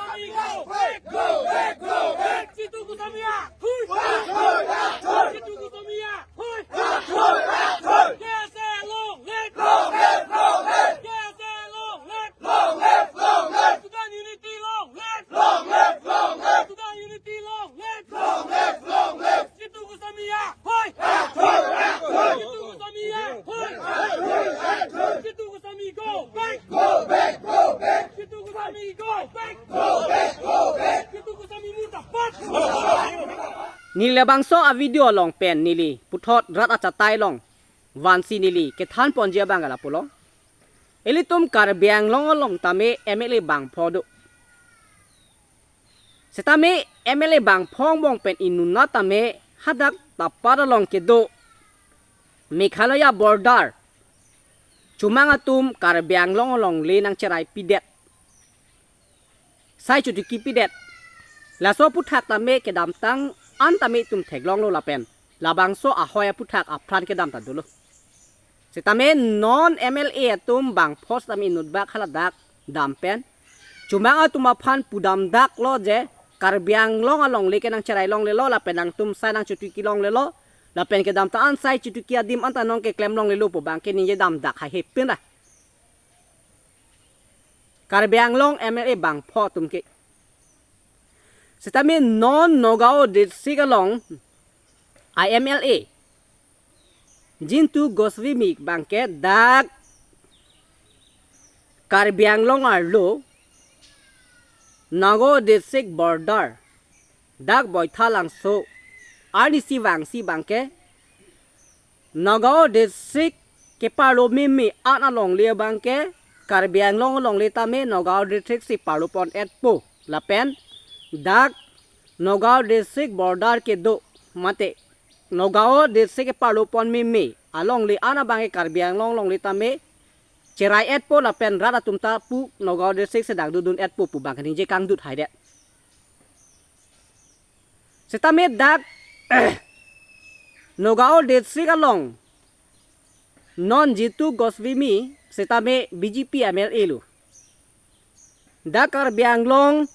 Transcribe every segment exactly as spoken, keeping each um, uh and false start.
Go back! Go back! Go back! Jitu Goswami ahui! Ahui! Ahui! Jitu Goswami ahui! Ahui! Ahui! K S A long live! Long live! Long live! K S A long live! Long live! Long live! Student unity long live! Long live! Long live! Student unity long live! Long live! Long live! Jitu Goswami ahui! Ahui! Ahui! Jitu Goswami ahui! Ahui! Ahui! Jitu Goswami go back! Go back! Go back! Jitu Goswami go back! Go back! Go back! Jitu Goswami murdabad! Neli labangso a-video along pen neli puthot rat achatai along vansi neli kethan ponji abang ke lapulo. Ilitum Karbi Anglong along tame M L A bangpho do. Setame M L A bangpho angbong pen inut tame hadak Tapat along kedo Meghalaya border chomang atum Karbi Anglong alongle nangcherai pidet, sai chotiki pidet. Laso aphuthak tame kedamtang an tame itum theklonglo lapen labangso ahoi aphuthak apran kedam ta dolo. Setame non M L A atum bangpho setame inut bak haladak dam pen chomang atum aphan pudam daklo je Karbi Anglong alongle ke nangcherai longlelo lapen nangtum sai nangchotiki longlelo lapen kedamtang an sai chotiki adim anta nonke klem longlelo pu abang ke ningje dam dak haihe pin ra. Karbi Anglong M L A bangpho atum ke. Setame non Nagaon district along a-M L A Jitu Goswami abang ke dak Karbi Anglong arlo Nagaon district border dak Boithalangso arnisi vangsi abang ke Nagaon district keparlo meme an alongle abang ke Karbi Anglong alongle tame Nagaon district si parlo pon-etpo lapen dak Nagaon district border kedo mate Nagaon district keparlo pon meme alongle an abang ke Karbi Anglong alongle tame cherai-etpo lapen rat atum ta pu Nagaon district si dang dodun-etpo pu abang ke ningje kangdut haidet. Setame dak Nagaon district along non Jitu Goswami setame B J P M L A lo. Dak Karbi Anglong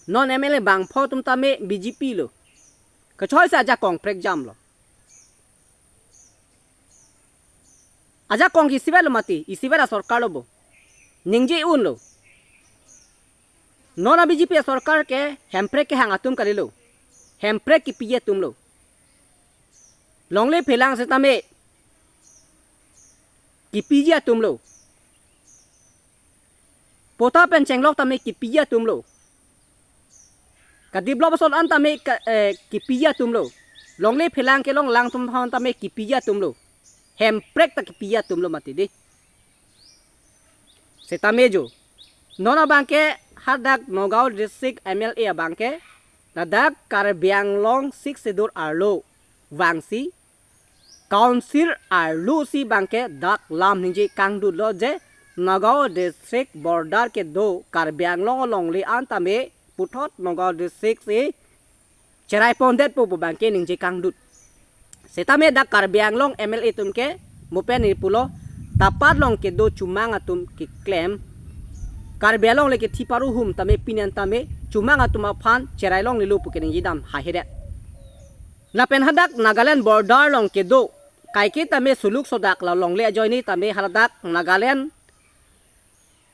non M L A bangpho atum tame B J P lo. Kachoi se ajakong prekjamlo. Ajakong ke isivet lo mati, isivet asorkar lo bo. Ningje unlo. Non a-B J P asorkar ke Hemprek kehang atum kalilo. Hemprek kepiji atum lo. Longle phelang setame kepiji atum lo. Patta pen chenglok tame kepiji atum lo. Ka-develop ason an tame ka, eh, kepiji atum lo. Longle phelang kelonglang atum aphan tame kepiji atum lo. Hemprek ta kepiji atum lo mati dei. Setame jo. Non abang ke hadak Nagaon district M L A abang ke ladak Karbi Anglong Sixth Schedule arlo vangsi Council arlo si abang ke dak lam ningje kangdutlo je Nagaon district border kedo Karbi Anglong alongle an tame puthot Nagaon district si cherai pondetpo pu abang ke ningje kangdut. Setame dak Karbi Anglong M L A atum ke mo pen neli pulo Tapat along kedo chomang atum keklem Karbi alongle kethi paruhum tame pini an tame chomang atum aphan cherai longlelo pu ke ningje dam haihedet. Lapen hadak Nagaland border along kedo kaike tame suluk sodak la longle ajoine tame haladak Nagaland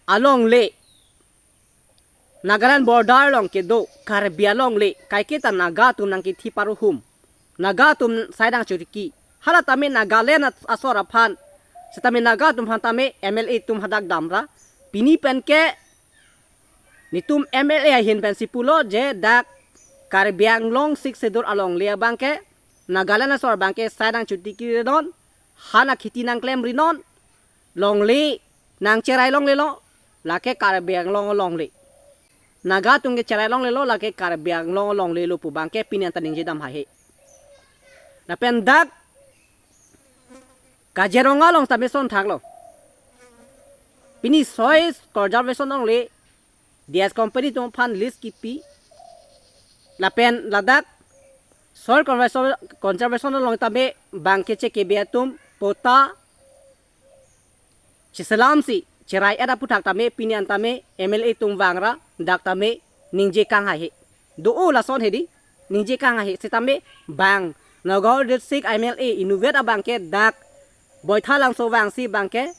alongle, Nagaland border along kedo Karbi alongle kaike ta Naga atum nangkethi paruhum, Naga atum sai nangchotiki, hala tame Nagaland as-, asor aphan setame Naga atum aphan tame M L A atum hadak damra. Pini pen ke netum M L A ahin pensi pulo je dak Karbi Anglong Sixth Schedule alongle abang ke Nagaland asor abang ke sai nangchotiki rinon, han akheti nangklem rinon, longle nangcherai longlelo, lake Karbi Anglong alongle. Naga atum ke cherai longlelo, lake Karbi Anglong alonglelo pu abang ke pini an ta ningje dam haihe. Lapen dak Kaziranga along tame ason thaklo. Pini soil conservation alongle D S company atum aphan lease kipi. Lapen ladak soil conservation, conservation along tame abang ke chekebe atum patta cheselamsi cherai-et aphuthak tame pini an tame M L A atum vangra dak tame ningje kanghai he. Do-o lason hedi, ningje kanghai he. Setame bang Nagaon district M L A inutvet abangke dak Boithalangso vangsi abangke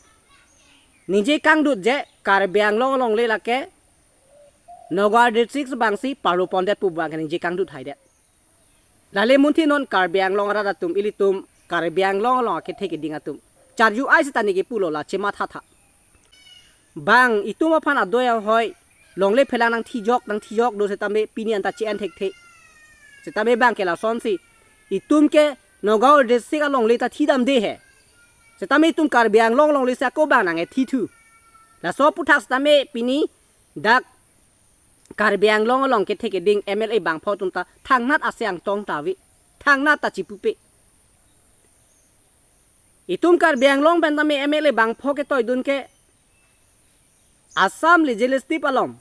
ningje kangdut je Karbi Anglong alongle lake Nagaon district vangsi parlo pondet pu abangke ningje kangdut haidet. Lale munthi non Karbi Anglong arat atum, ilitum Karbi Anglong along akethe keding atum charju-ai seta neke pulo, la chematha tha. Bang itum aphan adoi ahoi longle phelang nangthijok nangthijok do setame pini an ta che-en thekthe. Setame abangke lasonsi itum ke Nagaon district alongle ta thidamde he. Setame itum Karbi Anglong alongle si ako bang nang-e thithu. Laso aphuthak setame pini dak Karbi Anglong along kethe keding M L A bangpho atum ta thangnat ase angtong ta ave. Thangnat ta chipupe. Itum Karbi Anglong pen tame M L A bangpho ketoidun ke Assam Legislative along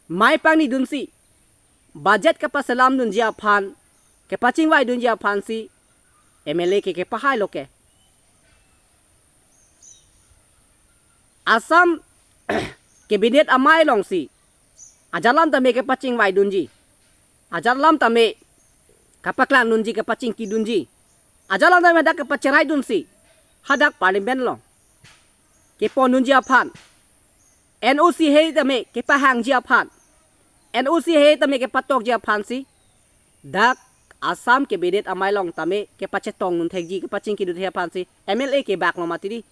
mei pangnidunsi budget kapaselamdunji aphan, kapachingvaidunji aphansi M L A ke kepahailo ke. Assam Cabinet amei alongsi ajatlam tame kapachingvaidunji, ajatlam tame kapaklangdunji, kapachingkidunji, ajatlam tame hadak kapacheraidunsi hadak Parliament along kepondunji aphan, N O C hei tame kepahangji aphan, N O C hei tame kepatokji aphansi dak Assam Cabinet amei along tame kepachetongdun thekji, kepachingkidun thek aphansi M L A kebaklo mati di.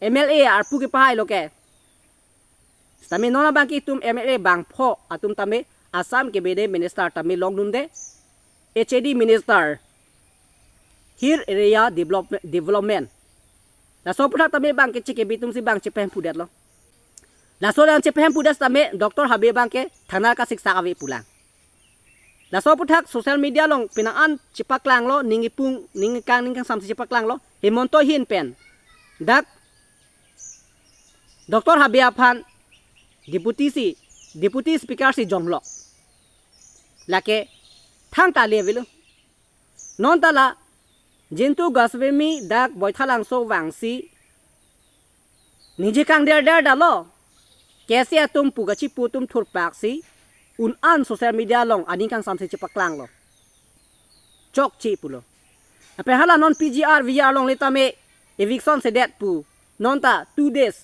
M L A arpu kepahailo ke. Setame non abangke itum M L A bangpho atum tame Assam Cabinet Minister tame longdunde, H A D Minister, Hill Area Develop-, Development. Laso aphuthak tame abangke chekebe atumsi bang chepahemphu detlo. Laso nang chepahemphu det setame Doctor Habe abangke thana kasiksak ave pulang. Laso aphuthak social media along penang an chepaklanglo, ning ipung, ning ikang, ning kangsamsi chepaklanglo. Himanta ahin pen dak Doctor Habe aphan Deputy si, Deputy Speaker si jonglok. Lake thangta le avelo. Non ta la Gentu Goswami dak Boithalangso vangsi ningje kangderder detlo. Kesi atum pu kachipu atum thurpaksi un-an social media along aning kangsamsi chepaklanglo. Chokche pulo. Lapen hala non P G R V G R alongle tame eviction sedet pu. Non ta two days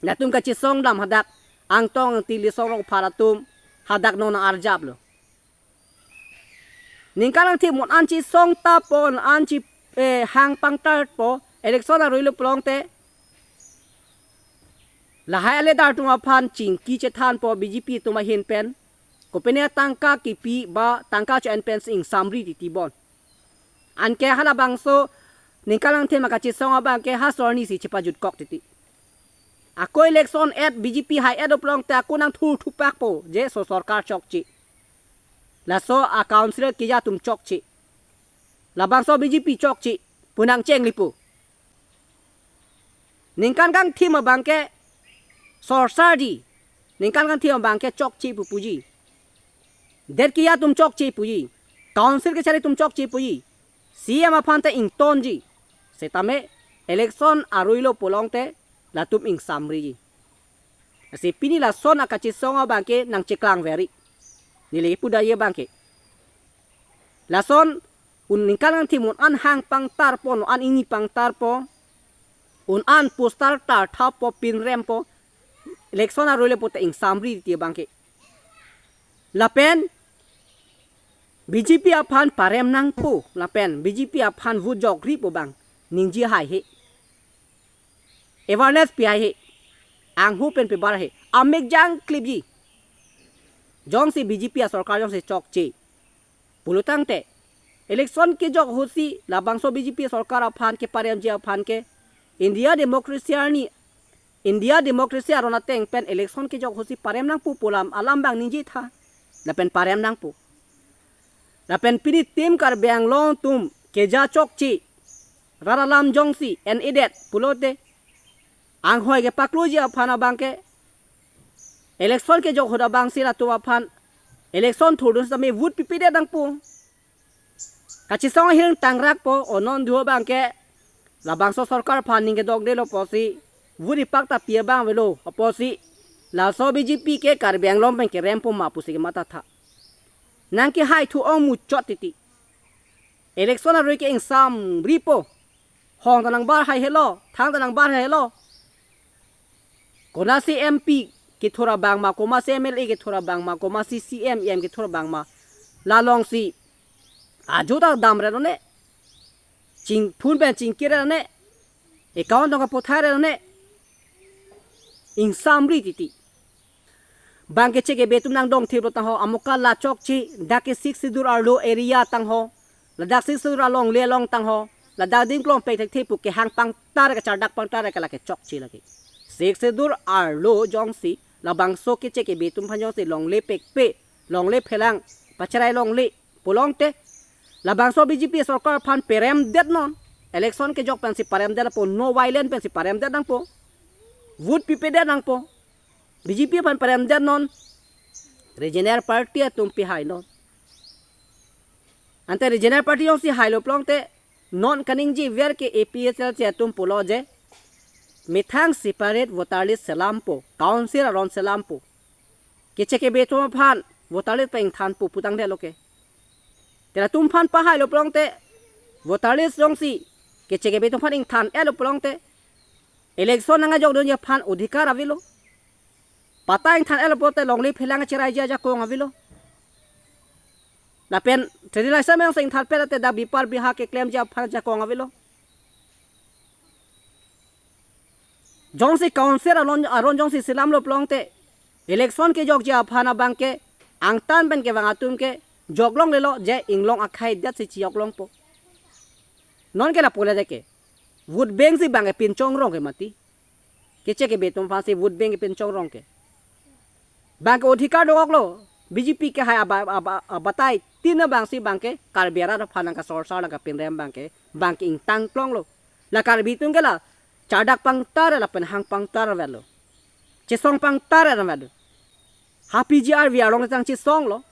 latum kachesongdam hadak angtong angti lisong rongphar atum hadak non arjaplo. Ningkan angthim un-an chesong tapo, un-an che, eh, hang pangtarpo, election arui lo pulote lahai aledar atum aphan chingki chethanpo B J P atum ahin pen. Kopine tangka kipi ba tangka cho-en pensi ingsamri titi bon. Anke halabangso ningkan angthim akachesong abangke ha sorni si chepajutkok titi. Ako election et B J P hai et pulote ako nangthur thupakpo je so sorkar chokche. Laso a councillor keja atum chokche. Labangso B J P chokche pu nangchenglepo. Ningkan kangthim abangke sorsarji. Ningkan kangthim abangke chokche pu puji. Det keja atum chokche puji. Council kechari atum chokche puji. C M aphan ta ingtonji. Setame election arui lo pulote latum ingsamriji. Lasi pini lason akachesong abangke nangcheklang veri. Neli puda ye abangke. Lason un ningkan angthim un-an hang pangtarpo, un-an ingni pangtarpo, un-an poster tarthapo, pinrempo, election arui le pute ingsamri titi abangke. Lapen B J P aphan parem nangpo, lapen B J P aphan vote jokri pu abang ningje hai he. Awareness pi hai he. Anghu pen pebar hai he. Amek jangklipji. Jongsi B J P asorkar jongsi chokche pulo tangte, election kejok ahutsi labangso B J P sorkar aphan keparemji aphan ke India democracy arni, India democracy aron ateng pen election kejok ahutsi parem nangpo pu alam, alam abang ningje tha. Lapen parem nangpo. Lapen pini tim Karbi Anglong atum keja chokche, rat alam jongsi en-edet pulote anghoi kepakloji aphan abangke election kejok ahut abangsi latum aphan election thurdun setame vote pipedet nangpo. Kachesong ahireng tangrakpo, o non do abangke labangso sorkar aphan ning kedokdelo pusi Vote ipak ta pi abang avelo apotsi laso B J P ke Karbi Anglong pen kerempo ma pusi ke matha tha. Nangkehai thu ong muchot titi. Election arui ke ingsamripo. Hong ta nangbar hai helo, thang ta nangbar hai helo. Konatsi M P kethur abang ma, komatsi M L A kethur abang ma, komatsi C M, E M kethur abang ma, la alongsi ajo ta damre lo ne. Ching phone pen chingkire lo ne. Account tong kapothare lo ne. Ingsamri titi. Bang kechekebe atum nangdong thip lo tangho, amuka la chokche, dak ke Sixth Schedule arlo area tangho. Ladak Sixth Schedule alongle along tangho. Ladak dingklong pek thekthe pu kehang pangtar, kachardak pangtar ke lake chokche lake. Sixth Schedule arlo jongsi labangso kechekebe atum aphan jongsi longle pekpe, longle phelang, pacherai longle pulote, labangso B J P sorkar aphan peremdet non. Election kejok pensi paremdet nangpo, no violence pensi paremdet nangpo. Vote pipedet nangpo. B J P aphan paremdet non. Regional party atum pihai non. Ante regional party jongsi hailo pulote, non kaningjever ke A P H L C atum pulo je, methang separate voter list selampo, council aron selampo. Kechekebe atum aphan voter list pen ingthanpo pu tangdet lo ke. Te latum aphan pahailo pulote, voter list jongsi kechekebe atum aphan ingthan-etlo pulote, election nangkejokdunji aphan odhikar avelo. Patta ingthan-etlo pulote longle phelang cheraiji ajakong avelo. Lapen trading license jongsi ingthanpet te dak bepar beha keklemji aphan ajakong avelo. Jongsi council aron, aron jongsi selamlo pulote, election kejokji aphan abang ke angtan pen kevang atum ke joklonglelo, je inglong akhai detsi chejok longpo. Non ke lapu le de ke. Vote bank si bang ke pinchong rong ke mati. Kechekebe atum aphansi vote bank ke pinchong rong ke. Bang ke odhikar dokoklo, B J P kehai aba-, aba-, abatai tin abangsi bang ke Karbi arat aphan nangkasorsar nangkapinrem bang ke, bang ke ingtang klonglo. La Karbi atum ke la chardak pangtar lapen hang pangtar avelo. Chesong pangtar avelo. Ha P G R V along tang chesonglo.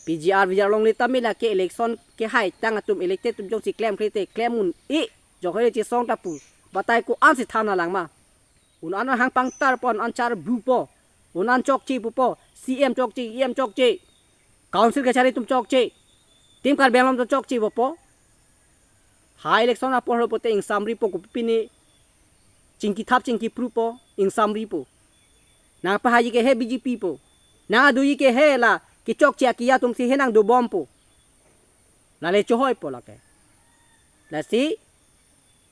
P G R V along le tame lake election kehai tang atum elected atum jongsi klemkle te klem un-e. Jok hele chesong ta pu. Batai ko-ansi than nanglang ma. Un-an hang pangtarpo, un-an charbupo, un-an chokche pupo, C M chokche, E M chokche, council kachari atum chokche, Team Karbi Anglong atum chokche pupo. Ha election apor lo pulote ingsamripo, kopi pine chingkithap chingkiphrupo, ingsamripo. Nangpahaiji ke he B J P po. Nangduiji ke he la kechokche akiya atumsi he nangdobompo. Lale chohoipo lake. Lasi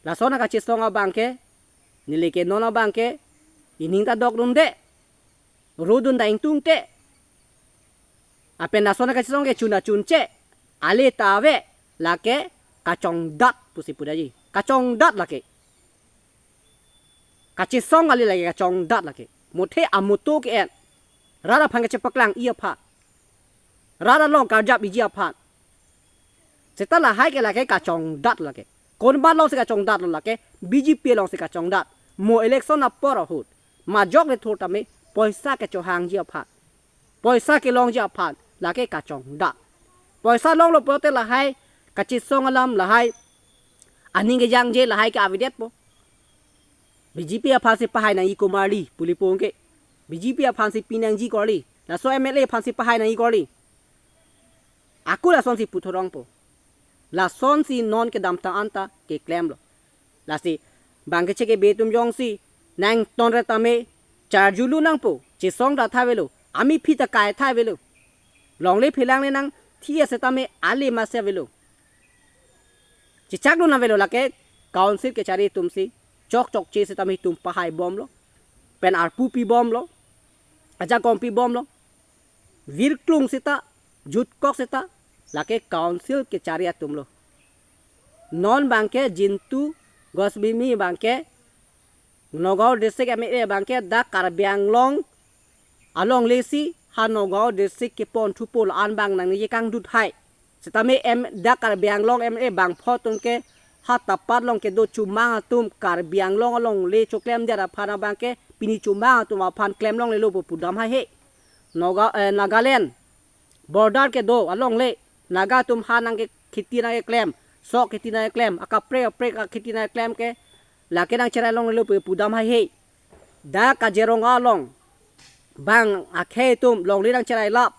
lason akachesong abang ke, neli ke non abang ke, ining ta dokdunde, rodun ta ingtungte. Lapen lason akachesong ke chun ta chunche, ale ta ave, lake kachongdat pusi pudaji. Kachongdat lake. Kachesong ale lake kachongdat lake. Mothe amoto ke-en. Rat aphan kachepaklang-i aphan. Rat along karjap-iji aphan. Seta lahai ke lake kachongdat lake. Konba alongsi kachongdatlo lake, B J P alongsi kachongdat. Mo election apor ahut majok le thur tame poisa kechohangji aphan, poisa kelongji aphan lake kachongdat. Poisa longlo pulote lahai kachesong alam, lahai aning kejangje lahai ke avedetpo. B J P aphansi pahai nangji komarli, puli pong ke. B J P aphansi pinangji korli. Laso M L A aphansi pahai nangji korli. Ako lasonsi puthorongpo. Lasonsi non kedamtang anta keklemlo. Lasi bang kechekebe atum jongsi nangtonre tame charjulu nangpo, chesong ta tha avelo, amiphi ta kai tha avelo. Longle phelang le nangthi setame ale masi avelo. Chechakdun avelo lake council kachari atumsi chokchokche setame itum pahaibomlo. Pen arpu pibomlo. Ajakong pibomlo. Virklung seta, jutkok seta, lake council kachari atumlo. Non bang ke Jintu Goswami bang ke Nagaon district M L A bang ke dak Karbi Anglong alonglesi ha Nagaon district kepon thupo, la-an bang nangji kangdut hai. Setame M, dak Karbi Anglong M L A bangpho atum ke ha Tapat along kedo chomang atum Karbi Anglong alongle choklemdet aphan abang ke pini chomang atum aphan klemlonglelo pu pudam haihe. Naga, eh, Nagaland border kedo alongle Naga atum ha nangkekheti nangkeklem, sok kheti nangkeklem, akaprek aprek akheti nangkeklem ke lake nangcherailonglelo pu pudam haihe. Dak Kaziranga along bang akhei atum longle nangcherailap.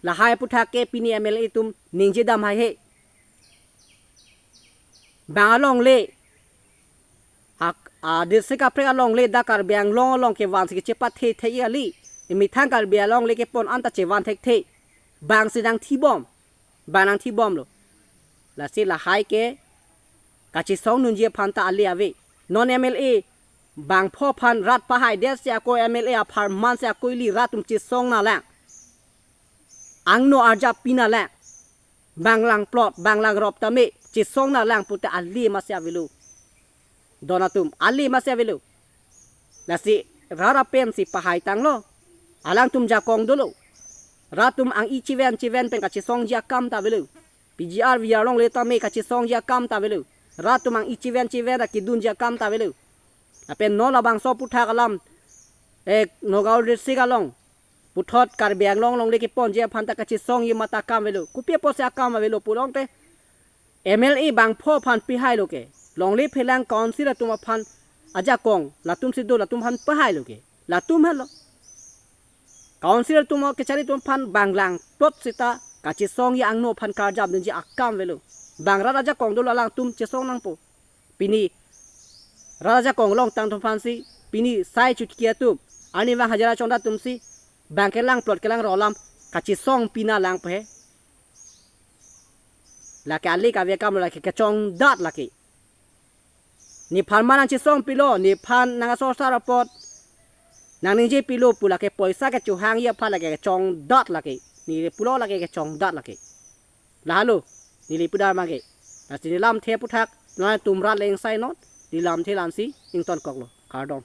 Lahai aphuthak ke pini M L A atum ningje dam haihe. Bang alongle, a, a district kaprek alongle dak Karbi Anglong along kevan si kechepathe thek kali. Emethang Karbi alongle kepon anta chevan thekthe. Bang si nangthibom. Bang nangthibomlo. Lasi lahai ke kachesong nangji aphan ta ale ave. Non M L A bang pho aphan rat pahaidet si ako M L A apharman si ako ili rat atum chesong nanglang. Angno arjap pi nanglang. Bang lang plot, bang lang rop tame chesong nanglang pute ale masi avelo. Don atum, ale masi avelo. Lasi rat apen si pahai tanglo. Alangtum jakong dolo. Rat atum ang-i chiven chiven pen kachesongji akam ta avelo. P G R V R alongle tame kachesongji akam ta avelo. Rat atum ang-i chiven chiven ra kedunji akam ta avelo. Lapen non labangso aphuthak alam, eh, Nagaon district along puthot Karbi Anglong longle keponji aphan ta kachesongji mata akam avelo. Kopi apotsi akam avelo pulote, M L A bang pho aphan pihailo ke. Longle phelang council atum aphan ajakong, latum si do, latum aphan pihailo ke. Latum henlo. Council atum kechari atum aphan bang lang plot sita kachesongji angno aphan karjap nangji akam avelo. Bang rat ajakong dolo, alangtum chesong nangpo. Pini rat ajakong longtang atum aphan si, pini sai chotiki atum, arnivang hajira chongdat atum si, bang kelang plot kelang rop alam kachesong pi nanglang pe. Lake ale kave akam lo, lake kechongdat lake. Nephan ma nangchesong pilo, nephan nang asor sar apot nangningje pilo pu lake poisa kechohangji aphan lake kechongdat lake. Neli pulo lake kechongdat lake. Lahelo, neli pudar mage. Lasi neli lamthe aphuthak, nangtum rat le ingsai non, neli lamthe la-ansi ingtonkoklo. Kardom.